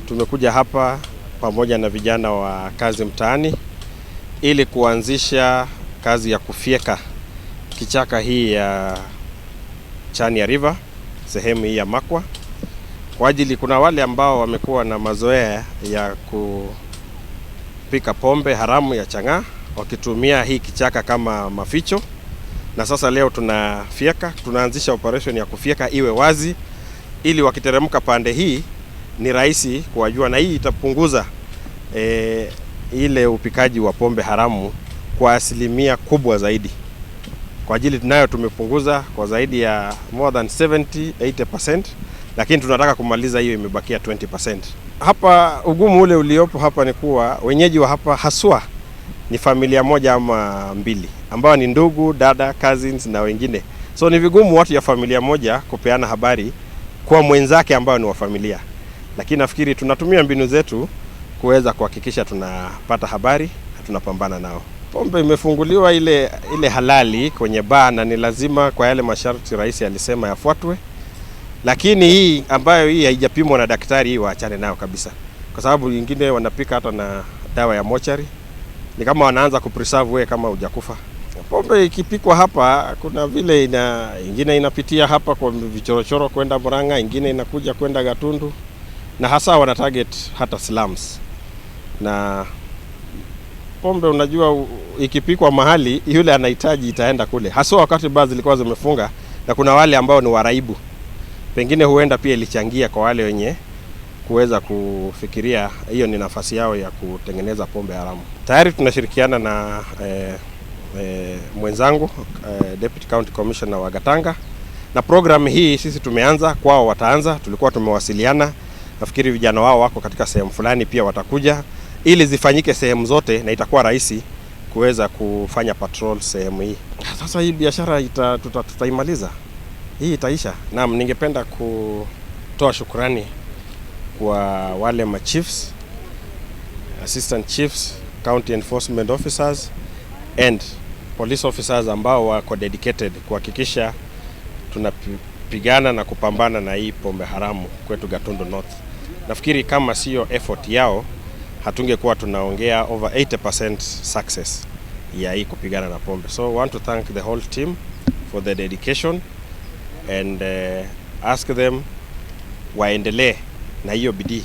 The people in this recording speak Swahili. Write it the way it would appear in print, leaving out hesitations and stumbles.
Tumekuja hapa pamoja na vijana wa kazi mtaani ili kuanzisha kazi ya kufyeka kichaka hii ya Chania River, sehemu hii ya Makwa, kwa ajili kuna wale ambao wamekuwa na mazoea ya kupika pombe haramu ya chang'aa wakitumia hii kichaka kama maficho, na sasa leo tunafyeka, tunaanzisha operation ya kufyeka iwe wazi, ili wakiteremka pande hii ni rahisi kuwajua, na hii itapunguza ile upikaji wa pombe haramu kwa asilimia kubwa zaidi. Kwa ajili tunayo tumepunguza kwa zaidi ya more than 70 80%, lakini tunataka kumaliza hiyo, imebakia 20%. Hapa ugumu ule uliopo hapa ni kuwa wenyeji wa hapa haswa ni familia moja ama mbili ambao ni ndugu, dada, cousins na wengine, so ni vigumu watu ya familia moja kupeana habari kwa mwenzake ambao ni wa familia, lakini nafikiri tunatumia mbinu zetu kuweza kuhakikisha tunapata habari na tunapambana nao. Pombe imefunguliwa ile ile halali kwenye baa na ni lazima kwa yale masharti rais alisema yafuatwe, lakini hii ambayo hii haijapimwa na daktari, hii waachane nayo kabisa, kwa sababu ingine wanapika hata na dawa ya mochari, ni kama wanaanza kupreserve wewe kama hujakufa. Pombe ikipikwa hapa, kuna vile ingine inapitia hapa kwa vichorochoro kwenda Murang'a, ingine inakuja kwenda Gatundu, na hasa wana target hata slums. Na pombe unajua, ikipikwa mahali yule anahitaji itaenda kule, haswa wakati baa zilikuwa zimefunga, na kuna wale ambao ni waraibu, pengine huenda pia ilichangia kwa wale wenye kuweza kufikiria hiyo ni nafasi yao ya kutengeneza pombe haramu. Tayari tunashirikiana na mwenzangu Deputy County Commissioner wa Gatanga, na program hii sisi tumeanza, kwao wataanza. Tulikuwa tumewasiliana, nafikiri vijana wao wako katika sehemu fulani pia watakuja, ili zifanyike sehemu zote, na itakuwa rahisi kuweza kufanya patrol sehemu hii. Sasa hii biashara tutaimaliza, hii itaisha. Naam, ningependa kutoa shukrani kwa wale machiefs, assistant chiefs, county enforcement officers and police officers ambao wako dedicated kuhakikisha tunapigana na kupambana na hii pombe haramu kwetu Gatundu North. Nafikiri kama sio effort yao hatungekuwa tunaongea over 80% success ya hii kupigana na pombe. So I want to thank the whole team for the dedication and ask them waendelee na hiyo bidii.